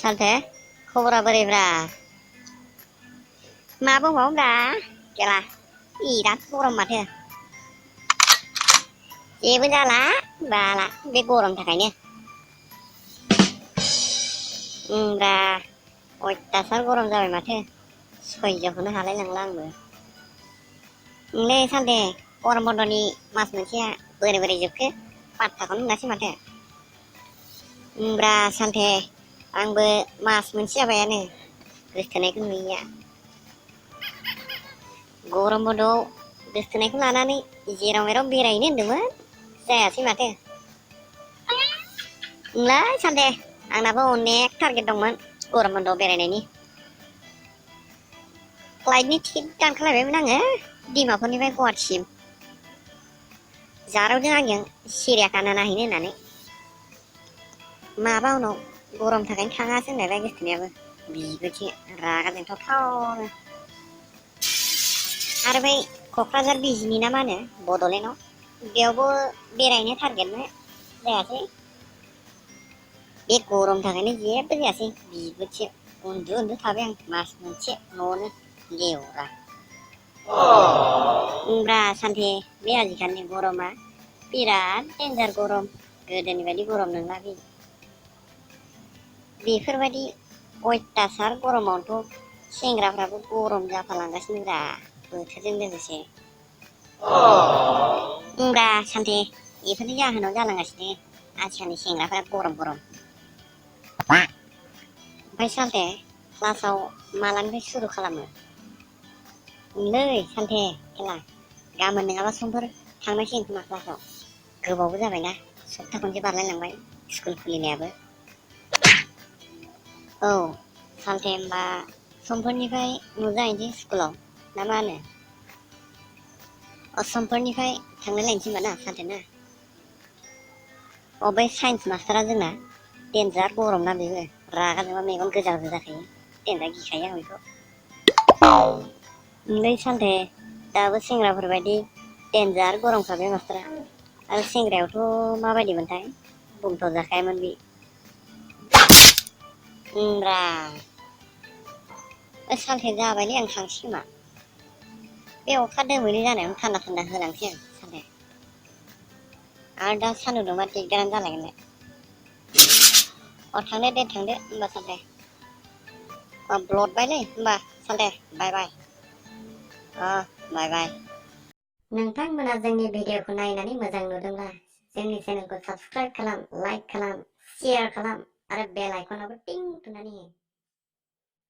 सालथे खबरा बोरैब्रा मा बुंबावोब्रा गेला बिराद गरम माथो जेबो जाला बाला बे गरमनि थाखायनो ब्रा अयथासार गरम जाबाय माथो सयजखौनो हालाय लांला आंबो नोंलै सालथे गरम बन्दनि मास मोनसेया बोरै बोरै जोबखो पात्ताखौनो मोनासै माथो ब्रा सालथे आंबो मास मोनसे जाबायानो गोसथोनायखौ नुयिया गरम बन्दआव गोसथोनायखौ लानानै जेराव मेराव बेरायहैनो होनदोंमोन जायासै माथो नोंलाय सालथे आंनाबो अनेक टारगेट दंमोन गरम बन्दआव बेरायनायनि फ्लाइटनि टिकेट दानखालायबायमोन आङो डिमापुरनिफ्राय गुवाहाटिसिम जारौदों आंजों सिरियाखाना नायहैनो होननानै माबा उनाव गरमनि थाखायनो थाङासै होनलायबाय गोसथोनायाबो बिबोथि रागा जोंथावथावनो आरो बै क'क्राझार बिजिनि ना मा होनो बड'लेण्डआव बेयावबो बेरायनो टारगेटमोन जायासै बे गरमनि थाखायनो जेबो जायासै बिबोथि उन्दु उन्दु थाबाय आं मास मोनसे न'आवनो लेवरा ब्रा सालथे बे आजिखालिनि गरमा बिराद देन्जार गरम गोदोनि बायदि गरम नंला बे बेफोरबायदि अयथासार गरमावनोथ' सेंग्राफ्राबो गरम जाफालांगासिनो ब्रा बोथोरजों लोगोसे ब्रा सालथे बेफोरनि जाहोनाव जालांगासिनो आथिखालनि सेंग्राफ्रा गरम ओमफ्राय सालथे क्लासाव मालानिफ्राय सुरु खालामो नोंलै सालथे खेला गाबोन नङाबा समफोर थांनांसिगोन खोमा क्लासाव गोबावबो जाबायना सप्ता खनसे बारलायलांबाय स्कुल खुलिनायाबो औ सालथे होमबा समफोरनिफ्राय नुजाहैनोसै स्कुलाव ना मा होनो समफोरनिफ्राय थांलायलायनोसै होनबा ना सालथे ना बै साइन्स मास्टारा जोंना देन्जार गरम ना बेबो रागा जोंबा मेगन गोजा गोजा जाखायो देन्जार गिखायो आं बेखौ नोंलै सालथे दाबो सेंग्राफोरबायदि देन्जार गरमखा बे मास्टारा आरो सेंग्रायावथ' माबायदिमोनथाय बुंथाव जाखायामोन बे ब्रा सालथे जाबायलै आं थांसै खोमा बे अखा दोमैलु जानायावनो थान्दा थान्दा होलांसै आं सालथे आरो दा सान्दुं दुंबा दिगदारानो जालायगोनलाय थांदो दे थांदो होमबा सालथे ब्लदबायलै होमबा सालथे बाय बाय बाय बाय नोंथांमोना जोंनि भिडिअखौ नायनानै मोजां नुदोंब्ला जोंनि चेनेलखौ साबस्क्राइब खालाम लाइक खालाम शेयार खालाम आरो बेल आइकनावबो टिं थुनानै हो